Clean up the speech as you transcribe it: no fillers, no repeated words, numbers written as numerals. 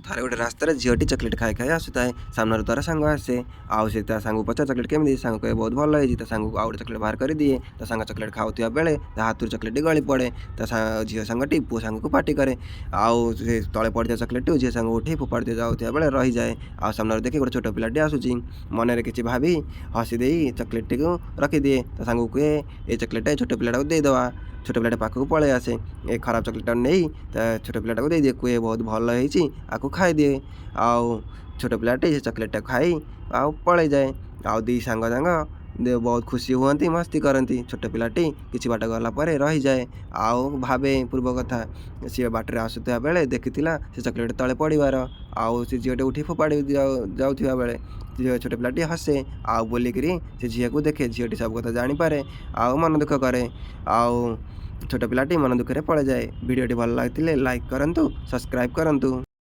ଥରେ ଗୋଟେ ରାସ୍ତାରେ ଝିଅଟି ଚକୋଲେଟ୍ ଖାଇ ଖାଇ ଆସୁଥାଏ। ସାମ୍ନାରେ ତାର ସାଙ୍ଗ ଆସେ ଆଉ ସେ ତା ସାଙ୍ଗକୁ ପଚାରେ, ଚକୋଲେଟ୍ କେମିତି? ସାଙ୍ଗ କହେ, ବହୁତ ଭଲ ହେଇଛି। ତା ସାଙ୍ଗକୁ ଆଉ ଗୋଟେ ଚକୋଲେଟ୍ ବାହାର କରିଦିଏ। ତା ସାଙ୍ଗ ଚକୋଲେଟ୍ ଖାଉଥିବା ବେଳେ ତା ହାତରୁ ଚକୋଲେଟ୍ଟି ଗଳି ପଡ଼େ। ତା ଝିଅ ସାଙ୍ଗଟି ପୁଅ ସାଙ୍ଗକୁ ପାଟି କରେ ଆଉ ସେ ତଳେ ପଡ଼ିଥିବା ଚକୋଲେଟ୍ଟିକୁ ଝିଅ ସାଙ୍ଗ ଉଠେଇ ଫୋପାଡ଼ି ଦେଇ ଯାଉଥିବା ବେଳେ ରହିଯାଏ। ଆଉ ସାମ୍ନାରେ ଦେଖି ଗୋଟେ ଛୋଟ ପିଲାଟି ଆସୁଛି। ମନରେ କିଛି ଭାବି ହସି ଦେଇ ଚକୋଲେଟ୍ଟିକୁ ରଖିଦିଏ। ତା ସାଙ୍ଗକୁ କୁହେ, ଏ ଚକୋଲେଟ୍ଟା ଏ ଛୋଟ ପିଲାଟାକୁ ଦେଇଦେବା। ଛୋଟ ପିଲାଟା ପାଖକୁ ପଳେଇ ଆସେ। ଏ ଖରାପ ଚକୋଲେଟ୍ଟାକୁ ନେଇ ତା ଛୋଟ ପିଲାଟାକୁ ଦେଇଦିଏ। କୁହେ, ବହୁତ ଭଲ ହେଇଛି, ଆକୁ ଖାଇଦିଏ। ଆଉ ଛୋଟ ପିଲାଟି ସେ ଚକୋଲେଟ୍ଟା ଖାଇ ଆଉ ପଳେଇଯାଏ। ଆଉ ଦୁଇ ସାଙ୍ଗ ଯାକ ବହୁତ ଖୁସି ହୁଅନ୍ତି, ମସ୍ତି କରନ୍ତି। ଛୋଟ ପିଲାଟି କିଛି ବାଟ ଗଲା ପରେ ରହିଯାଏ ଆଉ ଭାବେ ପୂର୍ବ କଥା। ସିଏ ବାଟରେ ଆସୁଥିବା ବେଳେ ଦେଖିଥିଲା ସେ ଚକୋଲେଟ୍ ତଳେ ପଡ଼ିବାର ଆଉ ସେ ଝିଅଟି ଉଠି ଫୋପାଡ଼ି ଯାଉଥିବା ବେଳେ ଛୋଟ ପିଲାଟି ହସେ ଆଉ ବୁଲିକିରି ସେ ଝିଅକୁ ଦେଖେ। ଝିଅଟି ସବୁ କଥା ଜାଣିପାରେ ଆଉ ମନ ଦୁଃଖ କରେ ଆଉ ଛୋଟ ପିଲାଟି ମନ ଦୁଃଖରେ ପଳେଇଯାଏ। ଭିଡ଼ିଓଟି ଭଲ ଲାଗିଥିଲେ ଲାଇକ୍ କରନ୍ତୁ, ସବସ୍କ୍ରାଇବ୍ କରନ୍ତୁ।